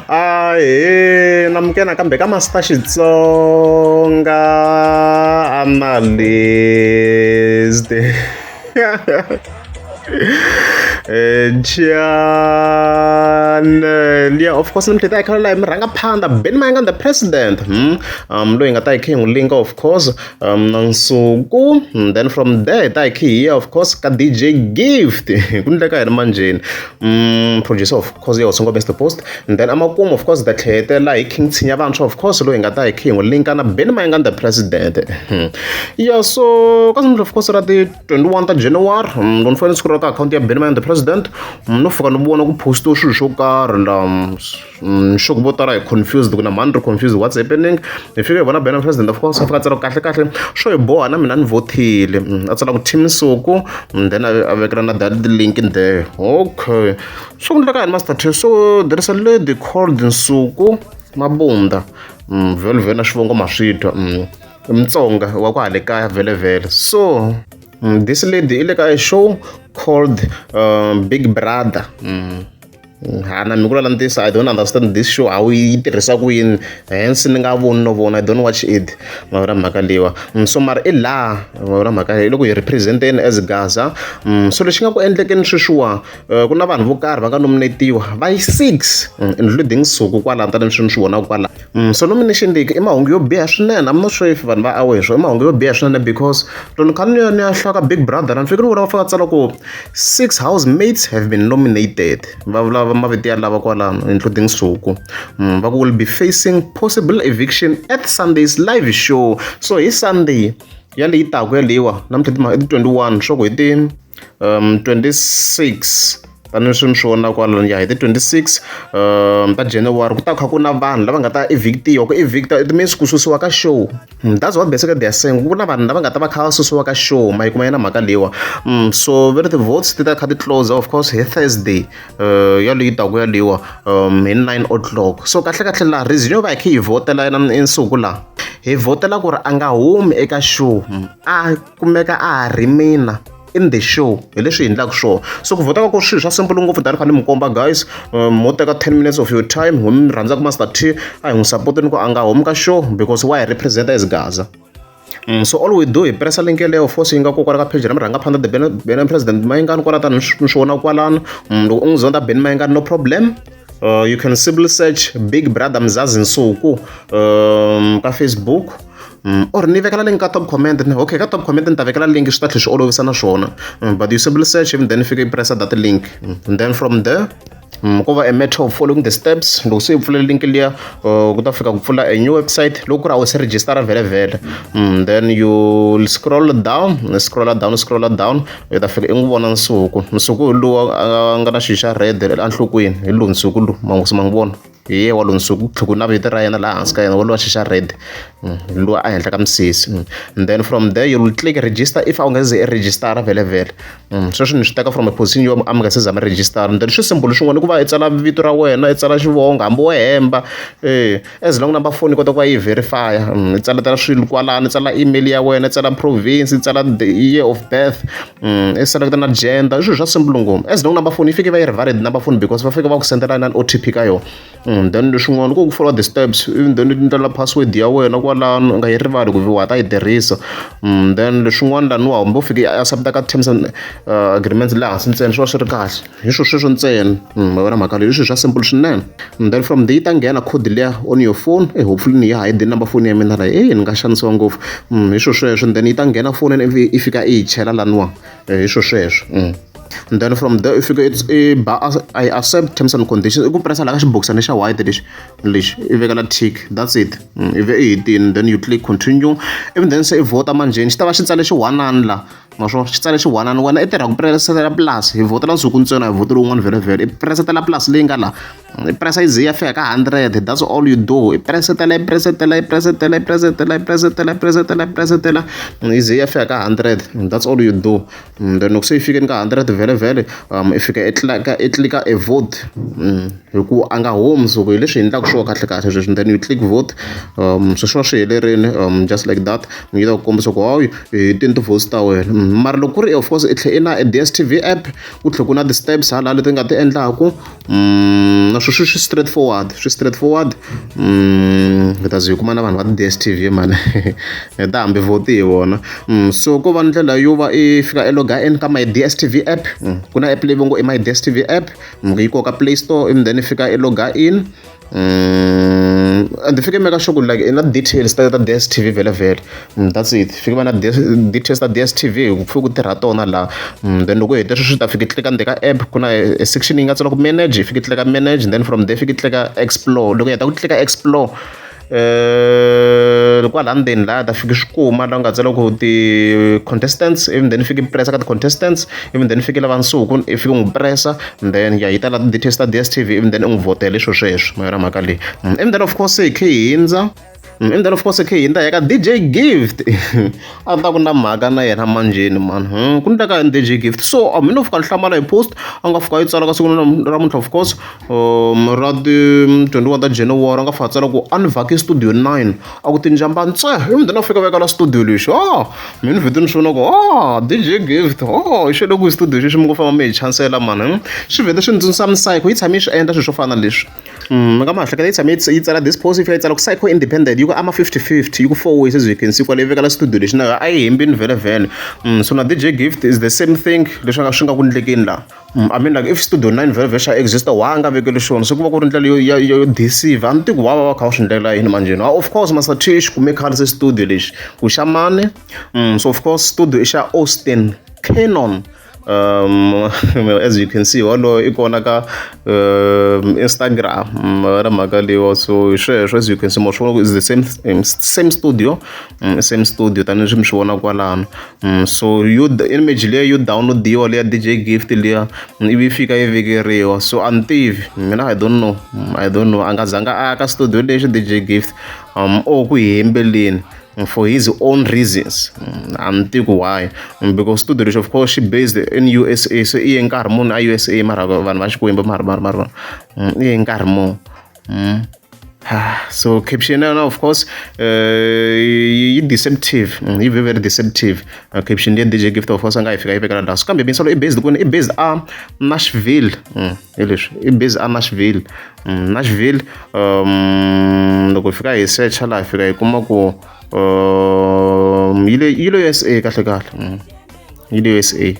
Ahee namukela nakambe ka Master Xitsonga Analyst channel ya of course namuntlha hi ta hi kha la hi murhangaphandha Benny Mayengani the president loyi hi nga ta hi kha hi n'wi linka of course na Nsuku then from there hi ta hi kha hi ya of course ka D_J Gift ku ndleka yini manjheni producer of course ya Hosi Best Post and then amakumu of course hi ta tlheletela hi King Tshinya Vantshwa of course loyi hi nga ta hi kha hi n'wi linka na Benny Mayengani the president ya so ka of course ra ti 21 ta January loko ni fanele ni scroll ka akhawunti ya Benny Mayengani the president no fika ni vona ku post-iwe swilo swo karhi la xo ku vo tala hi confused ku na mhani ri confused what's happening hi fika hi vona Benny president of course a fika a tsala kahle kahle swo hi boha na mina ni vothile a tsala ku team Nsuku then a vekela na that link in there okay so ku endleka yini Master T so there is a lady called Nsuku Mabunda vhele vhele na xivongo ma swi twa i Mutsonga wa kwale kaya vhele vhele so this lady i le ka a show called Big Brother ha na mi ku lala ntiyiso I don't understand this show how yi tirhisa ku yini hence ni nga voni no vona I don't watch it ma vona mhaka leyiwa so mara i laha ma vona mhaka leyi loko hi represent-eni as Gaza so lexi nga ku endlekeni sweswiwa ku na vanhu vo karhi va nga nominate-iwa va yi 6 including Nsuku kwalano tanihi leswi ni swi vonaka kwala so nomination leyi i mahungu yo biha swinene I'm not sure if vanhu va aware swo i mahungu yo biha swinene because loko ni kha ni ya ni ya hlaya ka Big Brother la ni fike ni vona va fika va tsala ku 6 housemates have been nominated va vula mavito ya lava kwalano including Nsuku va ku will be facing possible eviction at Sunday's live show so hi Sunday ya leyi taka yaleyiwa namuntlha i ti 21 swa ku hi ti 26 tanihi ni swi vona kwalano ya hi ti 26 ta January ku ta kha ku na vanhu lava nga ta evictiwa ku evicta it means ku susiwa ka show that's what basically they are saying ku na vanhu lava nga ta va kha va susiwa ka show ma yi kuma yena mhaka leyiwa so ve ri ti-votes ti ta kha ti close of course hi Thursday ya leyi taku yaleyiwa hi 9 o'clock so kahle kahle laha reason yo va hi kha hi vhotela yena Nsuku laha hi vhotela ku ri a nga humi eka show a kumeka a ha remain-a in the show hi leswi hi endlaka swona so ku vhota ka ku swilo swa simple ngopfu tani kha ni mi komba guys mo teka 10 minutes of your time hi mi rhandzaka Master T a hi n'wi support-eni ku a nga humi ka show because wa hi represent as Gaza so all we do hi pressa link yeleyo of course yi nga ko kwala ka page ra murhangaphandha the Benny President Mayengani kwala tani ni swi vona kwalano loko u n'wi zonda Benny Mayengani no problem you can simply search Big Brother Mzazi Nsuku ka Facebook or ni vekela link ka top comment okay ka top comment ni ta vekela link swi ta tlhela swi olovisa na swona but you simply search and then fika i pressa that link and then from there ko va a matter of following the steps loko se i pfule link liya ku ta fika ku pfula a new website loko ku ri a wu se registera vhele vhele then you scroll down scroll down scroll down i ta fika i n'wi vona Nsuku Nsuku hi lowu a nga na xilo xa red enhlokweni hi lowu Nsuku lowu ma n'wi ma n'wi vona hi ye wa lowu Nsuku ku tlhela ku na vito ra yena laha hansi ka yena wa lowa xi xa red lowa a henhla ka misisi and then from there you will click register if a wu nga ze i registera vhele vhele sweswi ni swi teka from a position yo a mi nga se za mi register then swi simple swin'wana i ku va i tsala vito ra wena i tsala xivongo hambi wo hemba as long number phone yi kota ku va yi verify i tsaletela swilo kwalano i tsala email ya wena i tsala province i tsala the year of birth i select na gender i swilo swa simple ngopfu as long number phone yi fike va yi ri valid number phone because va fika va ku sendela na O_T_P ka yona then leswin'wana ku follow the steps even then i ndlela password ya wena kwalano u nga yi rivali ku wa ta yi tirhisa then leswin'wana laniwa hambi u fike i accept ka terms and agreements le hansi ntsena swi va swi ri kahle hi swo sweswo ntsena ma vona mhaka leyi i swilo swa simple swinene then from there yi ta nghena code liya on your phone hopefully ni ya hide number phone ya mina la ni nga xanisiwa ngopfu hi swo sweswo then yi ta nghena fonini ivi i fika i yi chela laniwa hi swo sweswo and then from there i fika i ba I accept terms and conditions i ku pressa laha ka xibokisana xa white lexi lexi i vekela tick that's it ivi i hetini then you click continue even then se i vhota manjheni xi ta va xi tsale xiwanani la ma swo xi tsale xiwanani wena i tirha ku pressetela plus hi vhotela Nsuku ntsena hi vhotela wun'wana vhele vhele i pressetela plus leyi nga la i pressa yi ze yi ya fika ka 100 that's all you do i pressetela i pressetela i pressetela i pressetela i pressetela i pressetela i pressetela yi ze yi ya fika ka 100 that's all you do then loko se yi fikeni ka 100 vhele vhele i fika i tlika i tlika e vote hi ku a nga humi Nsuku hi leswi hi endlaka swona kahle kahle sweswi then you click vote sweswi va swi helerile just like that yi ta ku kombisa ku hayi hi tini ti-votes ta wena mara loko ku ri of course i tlhela i na D_S_T_V app ku tlhela ku na ti-steps hala leti nga ti endlaku na swi straight forward, swi straight forward. Hi ta ze hi kuma na vanhu va ti-D_S_T_V mani, hi ta hambi vhoti hi vona. So ko va ndlela yo va i fika i log-a in ka my D_S_T_V app. Ku na app leyi va ngo i my D_S_T_V app, yi koho ka Play Store, ivi then i fika i log-a in. And fike make sure ku like i na details ta D_S_T_V vhele vhele. That's it. Fike va na details ta D_S_T_V hi ku pfuke ku tirha tona laha. Then loko u hete sweswo u ta fika i tlika ndzeni ka app, ku na section yi nga tsariwa ku manage, i fika i tlika manage, then from there i fika i tlika explore. Loko u heta ku tlika explore, kwala ndzeni laha ta fika swi kuma laha u nga tsala ku ti-contestants, ivi then i fika i press ka ti-contestants, ivi then i fika i lava Nsuku, i fika u n'wi pressa, then ya yi ta la details ta D_S_T_V, ivi then u n'wi vhotela hi swo sweswo ma yona mhaka leyi. Ivi then of course hi khe hi hindza, and then of course hi khe hi hindza hi ya ka D_J Gift. A ta ku na mhaka na yena manjheni mani, ku endleka yini D_J Gift? So mina no fika ni hlamala hi post a nga fika a yi tsala ka siku namuntlha, of course ra ti 21 ta January, a nga fika a tsala ku a ni vhaki studio 9, a ku tinjamba ntse, ivi then a fika veka la studio lexi. Ah, mina ni vhete ni swi vona ku ah, D_J Gift, oh, xi le ku studio xexi mi ngo famba mi hi chansela mani. Swi vhete swi ni tsundzuxa Psycho, yi tshame yi swi endla swilo swo fana na leswi. Mi nga ma hleketa yi tshame yi tsala this post, yi fika yi tsala ku Psycho independent, yi ku ama 50-50, yi ku four ways, as you can see kwale, yi veka la studio lexi na yona a yi hembini vhele vhele. So na D_J Gift is the same thing leswi nga swi nga ku endlekeni laha. I mean, like if studio 9 vhele vhele xa exist, wa a nga vekeli xona, se ku va ku ri ndlela yo yo deceive. A ni tivi ku wa va va kha va swi ndlela yini manjheni. Of course Master T xi kume khale se studio lexi ku xa mani. So of course studio i xa Austin Cannon, as you can see walowo i kona ka Instagram ra mhaka leyiwa. So hi sweswo, as you can see, ma swi vona ku is the same studio, same studio tanihileswi mi swi vona kwalano. So yo image liya yo download-iwa liya D_J Gift liya, ivi yi fika yi vekeriwa. So a ni tivi mina, I don't know, I don't know, a nga zanga a ka studio lexi D_J Gift, or ku hi hembeleni for his own reasons. A ni tivi ku why, because studio lexi of course xi based in U_S_A, so i ye nkarhi muni a U_S_A? Mara vanhu va Xikwembu, mara mara mara i ye nkarhi muni? So caption ya yona of course yi deceptive, yi very very deceptive caption leyi D_J Gift of course a nga yi fika yi vekela laha. So kambe misalo i based kwini? I based a Nashville. Hi leswi i based a Nashville. Nashville, loko hi fika hi search-a laha, hi fika hi kuma ku yi le U_S_A kahle kahle, yi le U_S_A.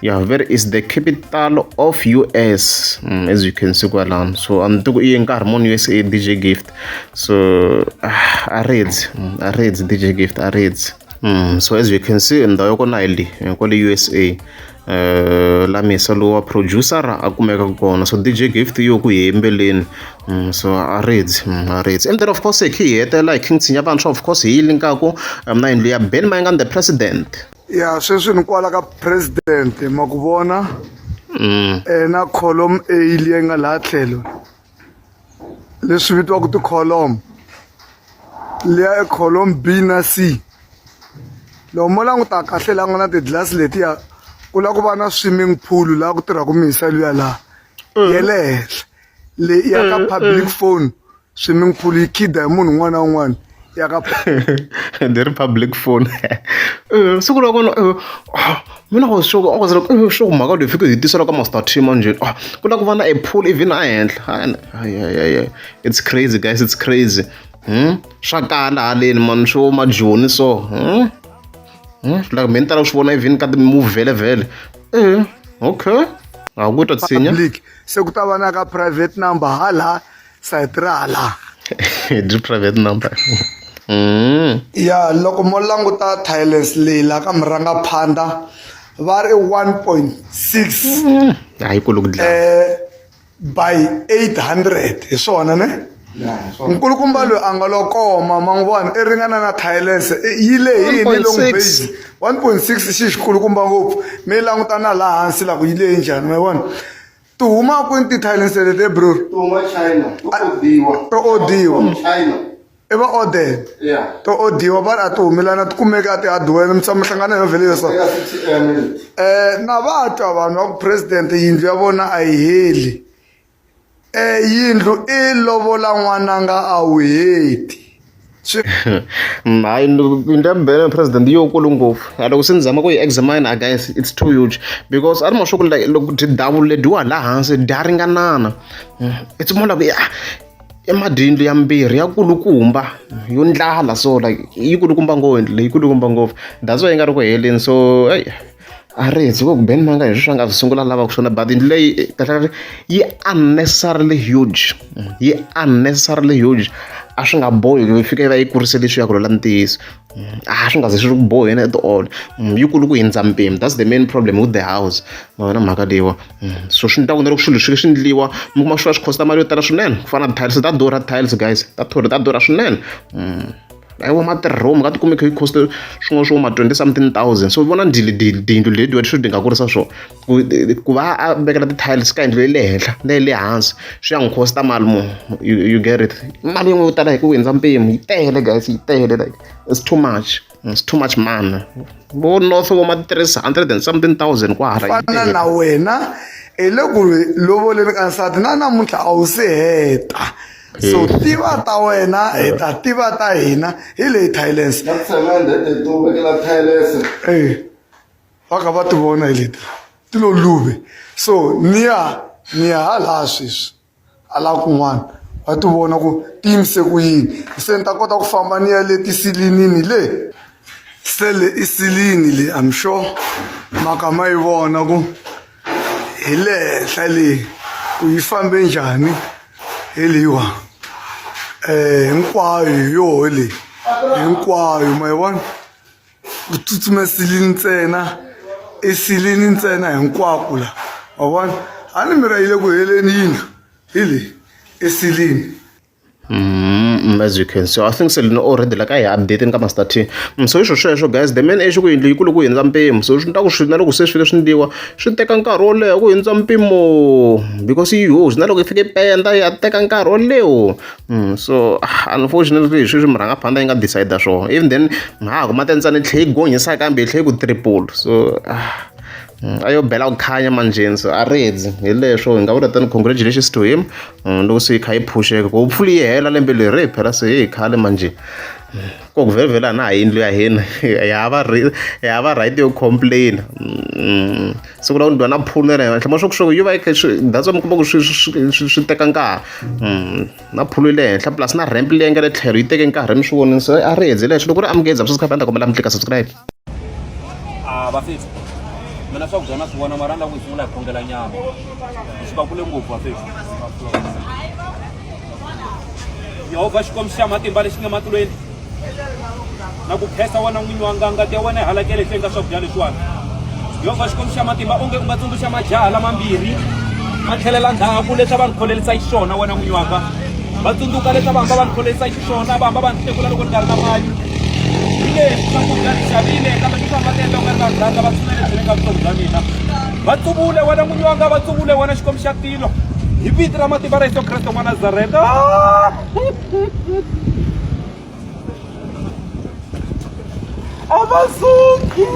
Yeah, where is the capital of U_S, as you can see kwalano. So a ni tivi ku i ye nkarhi muni U_S_A D_J Gift. So a redzi, a redzi D_J Gift a redzi. So as you can see, ndhawu ya kona hi leyi kwale U_S_A, la misa lowa producer a kumekaka kona. So D_J Gift yo ku hi hembeleni. So a redzi, a redzi. And then of course hi khe hi hetela hi King Tshinya Vantshwa, of course hi yi linkaku na yindlu ya Ben Mayengani the president. Ya, sweswi ni kwala ka president, ma ku vona na column A leyi nga laha tlhelo, leswi vitiwaka ti-column liya i column B na C. Loko mo languta kahle laha nga na ti-glass letiya, ku lava ku va na swimming pool laha ku tirhaka misa luya laha ya le henhla leyi ya ka public phone, swimming pool yi khida hi munhu un'wana na un'wana ya ka the republic phone. Siku ra kona mina I was sure, I was like sure mhaka leyi fike hi tisela ka Master T manjhe. Ah, ku lava ku va na a pool even a henhla. Hayi, it's crazy guys, it's crazy. Swa kala haleni mani, swo majoni so. Like mina ni tala ku swi vona even ka ti-movie vhele vhele. Okay, a ku twa Tshinya. Public se ku ta va na ka private number hala site ra hala. Di private number. Ya, loko mo languta tiles leyi laha ka murangaphandha va ri 1.6 Hayi, kulu ku dlaya. By 800, hi swona ne? Nkulukumba loyi a nga lo koma, ma n'wi vona, i ringana na tiles yi lehini long 1.6. Base 1.6, xi xikulukumba ngopfu. Mi languta na laha hansi la ku yi lehe njhani, ma vona? Ti huma kwini ti-tiles leti, bro? To huma China, to odiwa. To odiwa. From China. I va order? Yeah. To odiwa, va ri a ti humelana, ti kumeka a ti-hardware, mi tshama mi hlangana yo vhele yo so. Eka CTM leti. Na va twa vanhu va ku president yindlu ya vona a yi heli. Yindlu i lovola n'wananga, a wu heti. Swi Hayi, yindlu ya Ben president yi kulu ngopfu. A loko se ni zama ku yi examine, ah, guys, it's too huge because a ni ma sure ku like loko dyi ledyiwa laha hansi dya ringanana. It's more like i madindlu ya mbirhi ya kulukumba yo ndlala, so like yi kulukumba ngopfu yindlu leyi, yi kulukumba ngopfu. That's why yi nga ri ku heleni. So eyi, a ri hetsi ku Ben Manga hi sweswi a nga swi sungula lavaka swona, but yindlu leyi kahlekahle yi unnecessarily huge, yi unnecessarily huge. A swi nga bohi ku yi fika yi va yi kurise leswiya, ku lola ntiyiso a swi nga ze swi ri ku boheni at all. Yi kulu ku hindza mpimo. That's the main problem with the house, ma vona mhaka leyiwa. So swi endla ku na loko swilo swi swi endliwa, mi kuma swi va swi costa mali yo tala swinene, ku fana na tiles ta durha. Tiles, guys, ta thori ta durha swinene. Ayiwa, ma ti-room nga tikumi kha yi cost swin'wana swo ma 20 something thousand. So vona ndili tiyindlu letiwa swi ti nga kurisa swona ku va a vekela ti-tiles ka yindlu leyi le henhla na le hansi, swi ya n'wi costa mali mu you get it, mali yin'we yo tala hi ku hundza mpimo. Yi tele, guys, yi tele. Like, it's too much, it's too much man. Vo north vo ma 300 and something thousand kwahala. Fana na wena hi le ku lovoleni ka nsati na namuntlha a wu se heta, so tiva ta wena hi ta tiva ta hina hi leyi tiles. Na tsemende hi to vekela tiles. E va kha va ti vona hi leti ti lo luve, so niya niya hala sweswi hala kun'wana va ti vona ku ti yimise ku yini, se ni ta kota ku famba ni ya le tisilinini le se le i silini le. I'm sure maka ma yi vona ku hi le henhla le ku yi fambe njhani hi leyiwa hinkwayo hi yoho leyi hinkwayo, ma yi vona ku tsutsuma silini ntsena, i silini ntsena hinkwako la, wa vona a ni mira yi le ku heleni yindlu hi leyi i silini. As you can see, I think se already like a hi update ka Master T. So i sweswo, guys, the main issue ku yindlu yi kulu ku hundza mpimo, so swi ta ku swi na loko se swi fike swi ndliwa swi teka nkarhi wo leha ku hundza mpimo because yi huge, na loko yi fike penda ya teka nkarhi wo leha. So unfortunately hi sweswi murhangaphandla yi nga decide swona, even then ha kuma tentsana yi tlhe yi gonyisa kambe yi tlhe yi ku triple, so a yo bela ku khanya manjheni. So a redzi hi leswo hi nga vula tani congratulations to him loko se yi kha yi phuxeka, hopefully yi hela lembe leri phela se hi khale manjhe ko ku vhele na ha yindlu ya hina hi hava hi hava right yo complain. Siku la ku ndliwa na phunu ya le henhla ma swa ku swo yi va yi kha swi, that's why mi kuma ku swi swi swi teka nkarhi na phulu le henhla plus na ramp leyi nga le tlhelo yi teke nkarhi, mi swi vonile. Se a ri hedzile leswi loko ri amukeza subscribe, a ni ta kombela mi tlika subscribe. A vafethu, mina swakudya na swi vona, mara ni lava ku hi sungula hi khongela nyama, hi suka kule ngopfu. Vafethu, Yehovha Xikwembu xa matimba lexi nga matilweni, na ku khensa wena n'winyi wa nganga ya wena yi halakele ehenhleni ka swakudya leswiwani. Yehovha Xikwembu xa matimba, onge u nga tsundzuxa majaha lamambirhi ma tlhelela ndzhaku leswi a va ni kholerisa xiswona, wena n'winyi wanga. Va tsundzuka leswi a va hamba va ni kholerisa xiswona, va hamba va ni hlekula loko ni nga ri na mali. Hi leswi swakudya ni xavile, kambe sweswi va ti endla u nga ri va rhandza, va tshunele byele ka vutomi bya mina. Va tsuvule, wena n'winyi wanga, va tsuvule, wena Xikwembu xa tilo, hi vito ra matimba ra Yesu Kreste wa Nazareta. A va suki.